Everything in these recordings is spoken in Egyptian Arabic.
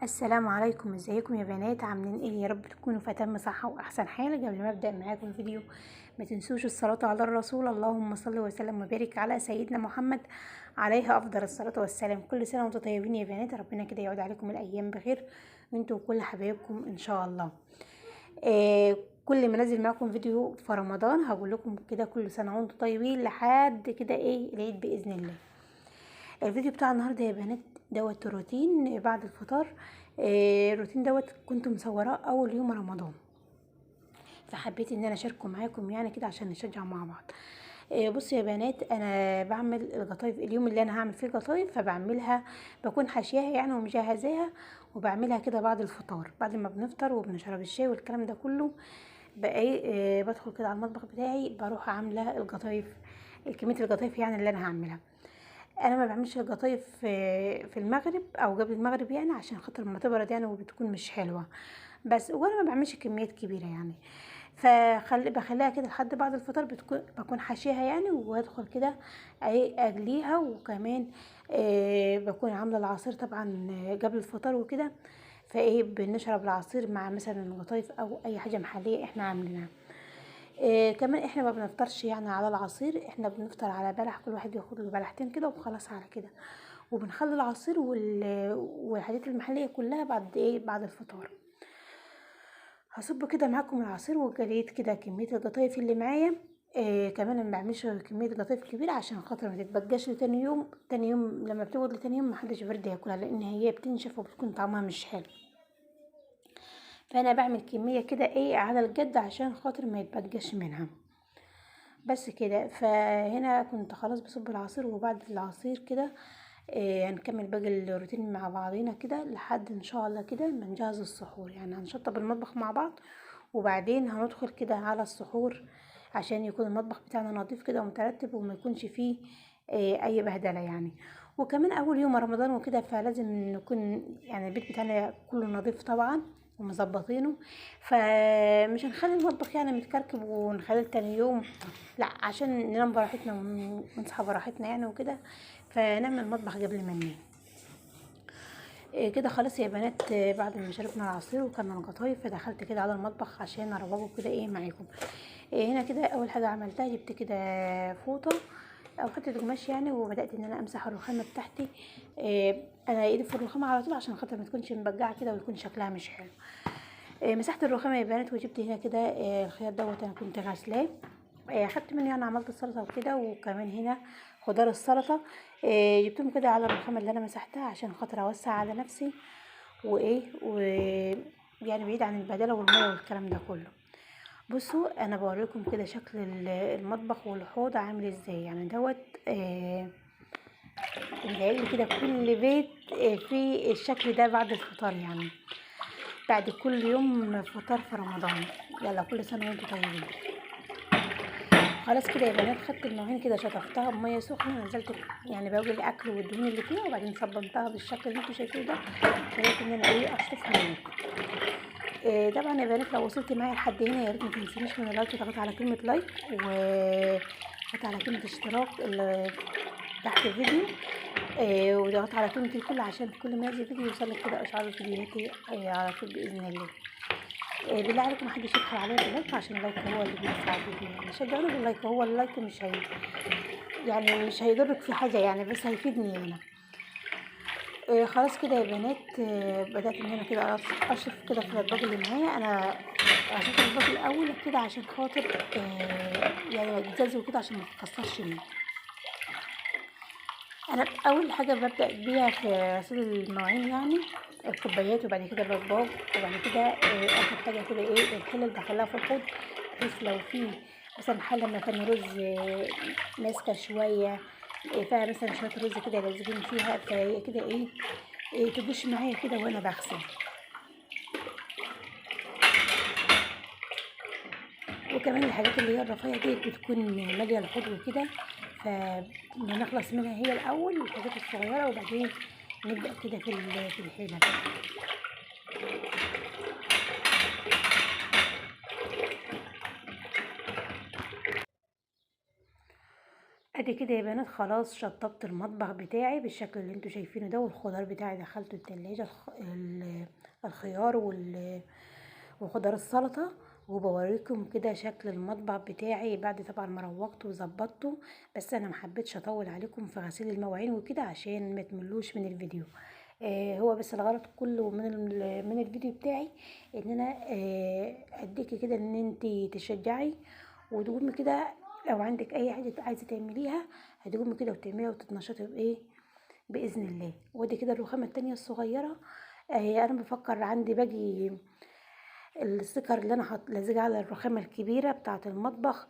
السلام عليكم، ازيكم يا بنات؟ عاملين ايه؟ يا رب تكونوا في اتم صحة واحسن حال. قبل ما ابدا معاكم الفيديو ما تنسوش الصلاة على الرسول، اللهم صل وسلم وبارك على سيدنا محمد عليه افضل الصلاة والسلام. كل سنة وانتم طيبين يا بنات، ربنا كده يعود عليكم الايام بخير انتوا وكل حبايبكم ان شاء الله. كل ما انزل معاكم فيديو في رمضان هقول لكم كده كل سنة وانتم طيبين لحد كده ايه العيد باذن الله. الفيديو بتاع النهارده يا بنات دوت روتين بعد الفطار. الروتين دوت كنت مصوراه اول يوم رمضان، فحبيت ان انا اشاركه معاكم يعني كده عشان نشجع مع بعض. بصوا يا بنات، انا بعمل القطايف اليوم اللي انا هعمل فيه قطايف، فبعملها بكون حاشياها يعني ومجهزاها، وبعملها كده بعد الفطار، بعد ما بنفطر وبنشرب الشاي والكلام ده كله بقى ايه، بدخل كده على المطبخ بتاعي بروح عامله القطايف، كمية القطايف يعني اللي انا هعملها. انا ما بعملش القطايف في المغرب او قبل المغرب يعني عشان خاطر ما تبرد يعني وبتكون مش حلوة، بس وانا ما بعملش كميات كبيرة يعني، بخليها كده لحد بعد الفطار، بكون حاشيها يعني، وادخل كده ايه اجليها. وكمان بكون عامله العصير طبعا قبل الفطار وكده، فايه بنشرب العصير مع مثلا القطايف او اي حاجة محليه احنا عاملينها. كمان احنا ما بنفطرش يعني على العصير، احنا بنفطر على بلح، كل واحد ياخد له بلحتين كده وخلاص على كده، وبنخلي العصير والحاجات المحلية كلها بعد ايه بعد الفطار. هصب كده معاكم العصير وجريت كده كمية القطايف اللي معايا. كمان ما بعملش كمية قطايف كبيرة عشان خاطر ما تتبقاش لتاني يوم. تاني يوم لما بتقعد لتاني يوم محدش بيرضى ياكلها لان هي بتنشف وبتكون طعمها مش حلو، فانا بعمل كمية كده ايه على الجد عشان خاطر ما يتبقاش منها بس كده. فهنا كنت خلاص بصب العصير، وبعد العصير كده هنكمل باقي الروتين مع بعضينا كده لحد ان شاء الله كده ما نجهز السحور، يعني هنشطب المطبخ مع بعض وبعدين هندخل كده على السحور عشان يكون المطبخ بتاعنا نظيف كده ومترتب وما يكونش فيه اي بهدله يعني. وكمان اول يوم رمضان وكده فلازم نكون يعني البيت بتاعنا كله نظيف طبعا ومظبطينه، فمش هنخلي المطبخ يعني متكركب ونخليه تاني يوم، لا عشان ننام براحتنا ونصحى براحتنا يعني وكده، فنعمل المطبخ قبل ما ننام. كده خلاص يا بنات، بعد ما شربنا العصير وكلنا القطايف فدخلت كده على المطبخ عشان اروقة كده ايه معاكم. هنا كده اول حاجة عملتها جبت كده فوطه او حتة قماش يعني، وبدات ان انا امسح الرخامه بتاعتي. انا ايدي في الرخامه على طول عشان خاطر ما تكونش مبجعه كده ويكون شكلها مش حلو. مسحت الرخامه يا بنات، وجبت هنا كده الخيار دوت انا كنت غسلاه، خدت منه يعني عملت السلطة وكده، وكمان هنا خضار السلطة جبتهم كده على الرخامه اللي انا مسحتها عشان خاطر اوسع على نفسي وايه ويعني بعيد عن البهدله والمية والكلام ده كله. بصوا انا بوريكم كده شكل المطبخ والحوض عامل ازاي يعني دوت. متهيألي كده كل بيت فيه الشكل ده بعد الفطار يعني بعد كل يوم فطار في رمضان. يلا كل سنة وانتم طيبين. خلاص كده يا بنات، خدت المواعين كده شطفتها بميه سخنة، نزلت يعني باقي الاكل والدهون اللي فيها، وبعدين صبنتها بالشكل اللي انتم شايفينه ده. بدات ان انا ايه اشطفها منكم. طبعا يا بنات لو وصلت معايا لحد هنا يا ريت ما تنسونيش من ال like، وتضغطوا على كلمة like وتضغطوا على كلمة اشتراك اللي تحت الفيديو، وضغطوا على كلمة الكل عشان كل ما ينزل فيديو يوصلك كده اشعار فيديوهاتي على طول باذن الله. بالله عليكم محدش يدخل عليا بال like عشان ال like هو اللي بيرفع الفيديو يعني، شجعوني بال like، هو ال like مش هي يعني مش هيضرك في حاجة يعني، بس هيفيدني انا. خلاص كده يا بنات، بدات ان انا كده اشرف كده في الاطباق اللي معايا. انا عشان الاطباق الاول كده عشان خاطر يعني الازاز وكده عشان ما تتكسرش مني. انا اول حاجة ببدا بيها في غسيل المواعين يعني الكوبايات، وبعد كده الاطباق، وبعد كده اخر حاجة كده ايه الحلة اللي بخليها في الحوض، بحيث لو في مثلا حله مكان رز ماسكه شوية فيها مثلا شوية رز كده لازقين فيها، فهي كده ايه تبوش معايا كده وانا بغسل. وكمان الحاجات اللي هي الرفيعة دي بتكون ماليه الحوض وكده، فبنخلص منها هي الاول الحاجات الصغيرة، وبعدين نبدا كده في الحلة. ادي كده يا بنات خلاص شطبت المطبخ بتاعي بالشكل اللي انتوا شايفينه ده، والخضار بتاعي دخلته التلاجة، الخيار وخضار السلطة. وبوريكم كده شكل المطبخ بتاعي بعد طبعا ما روقته وظبطته. بس انا محبتش اطول عليكم في غسيل المواعين وكده عشان ما تملوش من الفيديو. هو بس الغرض كله من الفيديو بتاعي ان انا اديكي كده ان انتي تشجعي وتقومي كده، لو عندك اي حاجة عايزه تعمليها هتقومي كده وتعمليها وتتنشطي بايه باذن الله. وادي كده الرخامه التانية الصغيرة. انا بفكر عندي باجي ال sticker اللي انا لازقه على الرخامه الكبيرة بتاعه المطبخ،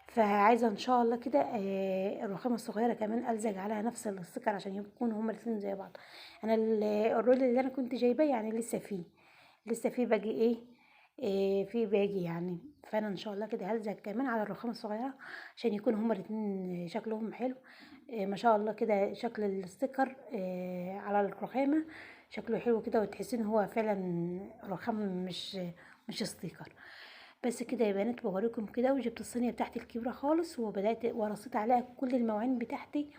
فعايزه ان شاء الله كده الرخامه الصغيرة كمان الزق عليها نفس ال sticker عشان يكونوا هما الاثنين زي بعض. انا ال roll اللي انا كنت جايباه يعني لسه فيه باجي ايه في باجي يعني، فانا ان شاء الله كده هلزق كمان على الرخامه الصغيرة عشان يكون هما الاثنين شكلهم حلو. ما شاء الله كده شكل ال sticker على الرخامه شكله حلو كده، وتحسين ان هو فعلا رخام مش sticker. بس كده يا بنات بوريكم كده. وجبت الصينية بتاعتي الكبيرة خالص وبدات ورصيت عليها كل المواعين بتاعتي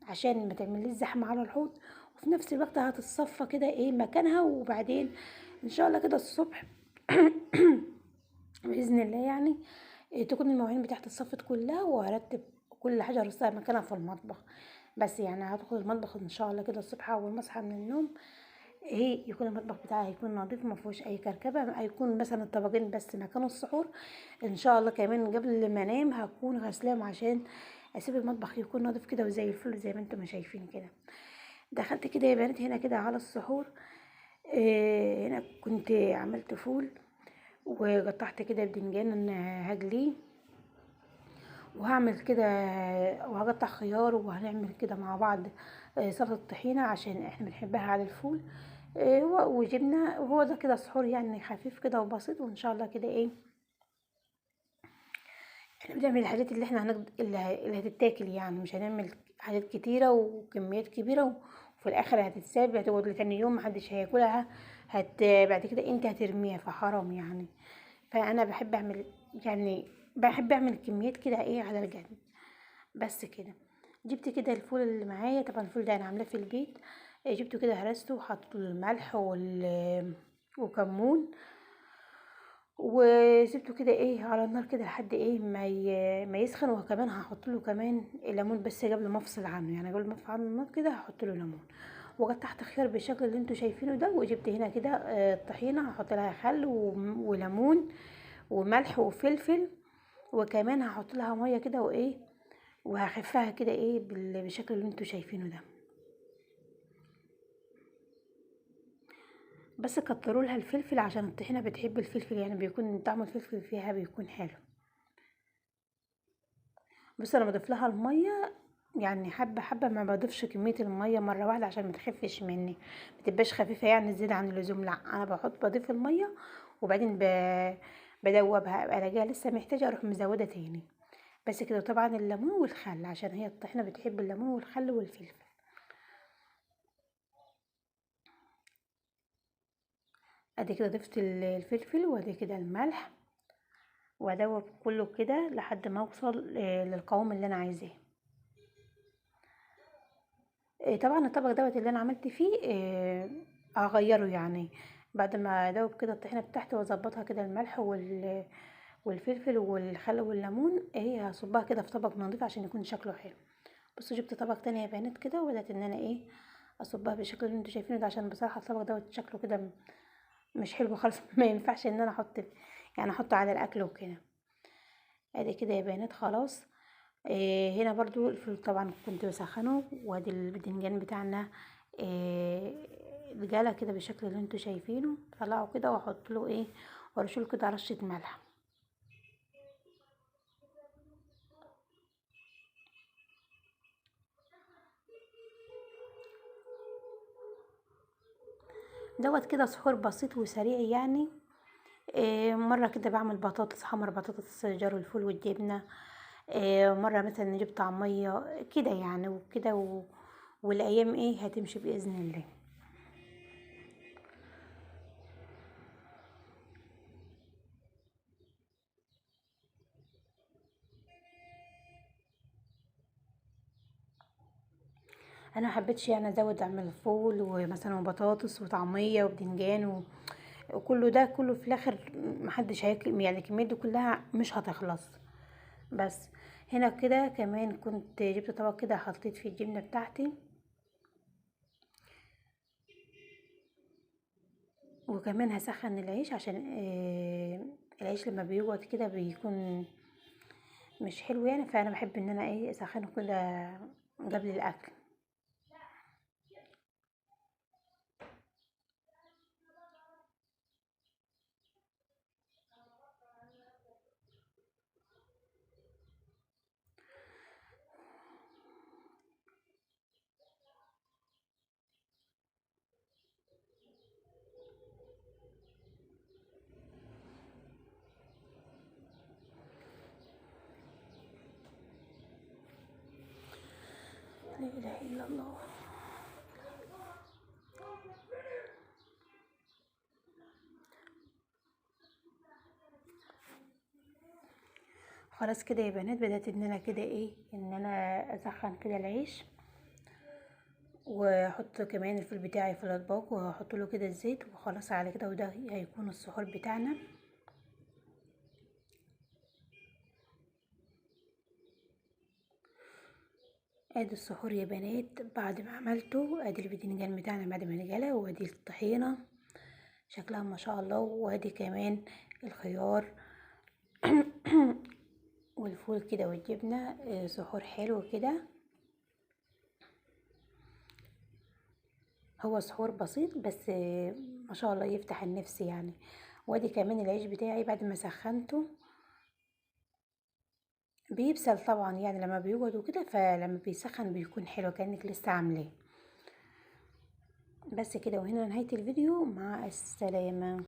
عشان ما تعمليش زحمة على الحوض، وفي نفس الوقت هتتصفى كده ايه مكانها. وبعدين ان شاء الله كده الصبح باذن الله يعني تكون المواعين بتاعتي اتصفت كلها، وارتب كل حاجة ارصها مكانها في المطبخ. بس يعني هدخل المطبخ ان شاء الله كده الصبح اول ما اصحى من النوم ايه يكون المطبخ بتاعي هيكون نظيف ما فيهوش اي كركبه، هيكون مثلا الطبقين بس مكان السحور. ان شاء الله كمان قبل ما انام هكون غسلاهم عشان اسيب المطبخ يكون نظيف كده وزي الفل زي ما انتم ما شايفين كده. دخلت كده يا بنات هنا كده على السحور. هنا كنت عملت فول وقطعت كده بدنجان هجليه، وهعمل كده وهقطع خيار، وهنعمل كده مع بعض سلطة طحينه عشان احنا بنحبها على الفول وجبنه. وهو ده كده سحور يعني خفيف كده وبسيط. وان شاء الله كده ايه احنا بنعمل الحاجات اللي احنا اللي هتتاكل يعني، مش هنعمل حاجات كتيرة وكميات كبيرة وفي الاخر هتتساب هتقعد لتاني يوم محدش هياكلها، بعد كده انت هترميها فحرام يعني. فانا بحب اعمل يعني بحب اعمل كميات كده ايه على الجنب. بس كده جبت كده الفول اللي معايا، طبعا الفول ده انا عاملاه في البيت، جبته كده هرسته وحطيت له الملح وكمون وسبته كده ايه على النار كده لحد ايه ما يسخن. وكمان هحط له كمان ليمون بس قبل ما افصل عنه، يعني قبل ما افصل عنه النار كده هحط له ليمون. وقطعت خيار بالشكل اللي انتوا شايفينه ده، وجبت هنا كده الطحينه هحط لها خل وليمون وملح وفلفل، وكمان هحط لها مية كده وايه وهخفها كده ايه بالشكل اللي انتوا شايفينه ده. بس كتروا لها الفلفل عشان الطحينه بتحب الفلفل، يعني بيكون طعم الفلفل فيها بيكون حلو. بس انا بضيف لها المية يعني حبه حبه، ما بضيفش كمية المية مرة واحدة عشان ما تخفش مني، ما تبقاش خفيفة يعني زيادة عن اللزوم. لا انا بضيف المية وبعدين بدوبها، الاقيها لسه محتاجه اروح مزوده تاني. بس كده. طبعا الليمون والخل عشان هي الطحينه بتحب الليمون والخل والفلفل. ادي كده ضفت الفلفل وادي كده الملح، وادوب كله كده لحد ما اوصل للقوام اللي انا عايزاه. طبعا الطبق دوت اللي انا عملت فيه اغيره يعني بعد ما ادوب كده الطحينه بتاعتي واظبطها كده الملح والفلفل والخل والليمون ايه هصبها كده في طبق نظيف عشان يكون شكله حلو. بصوا جبت طبق تاني يا بنات كده وبدات ان انا ايه اصبها بالشكل اللي انتوا شايفينه ده، عشان بصراحة الطبق دوت شكله كده مش حلو خالص، ما ينفعش ان انا احط يعني احطه على الاكل وكده. ادي كده يا بنات خلاص. إيه هنا برضو الفول طبعا كنت بسخنه، وادي البدنجان بتاعنا إيه اتجلى كده بالشكل اللي انتوا شايفينه، طلعه كده واحط له ايه وارش له كده رشه ملح. دوت كده سحور بسيط وسريع يعني. إيه مرة كده بعمل بطاطس حمر، بطاطس جارو الفول والجبنه، إيه مرة مثلا نجيب طعميه كده يعني وكده والايام ايه هتمشي باذن الله. انا محبتش يعني ازود، اعمل فول ومثلا وبطاطس وطعميه وبدنجان وكله ده كله في الاخر محدش هياكل، يعني الكمية دي كلها مش هتخلص. بس هنا كده كمان كنت جبت طبق كده حطيت فيه الجبنة بتاعتي، وكمان هسخن العيش عشان العيش لما بيقعد كده بيكون مش حلو يعني، فانا بحب ان انا ايه اسخنه كده قبل الاكل. لا اله الا الله. خلاص كده يا بنات بدأت ان انا كده ايه ان انا اسخن كده العيش، واحط كمان الفول بتاعي في الاطباق، وهحط له كده الزيت، وخلاص على كده. وده هيكون السحور بتاعنا. ادي السحور يا بنات بعد ما عملته، ادي الباذنجان بتاعنا بعد ما نجلى، وادي الطحينه شكلها ما شاء الله، وادي كمان الخيار والفول كده والجبنه. سحور حلو كده، هو سحور بسيط بس ما شاء الله يفتح النفس يعني. وادي كمان العيش بتاعي بعد ما سخنته بيبسل طبعا يعني لما بيقعد وكده، فلما بيسخن بيكون حلو كأنك لسه عاملاه. بس كده، وهنا نهاية الفيديو، مع السلامة.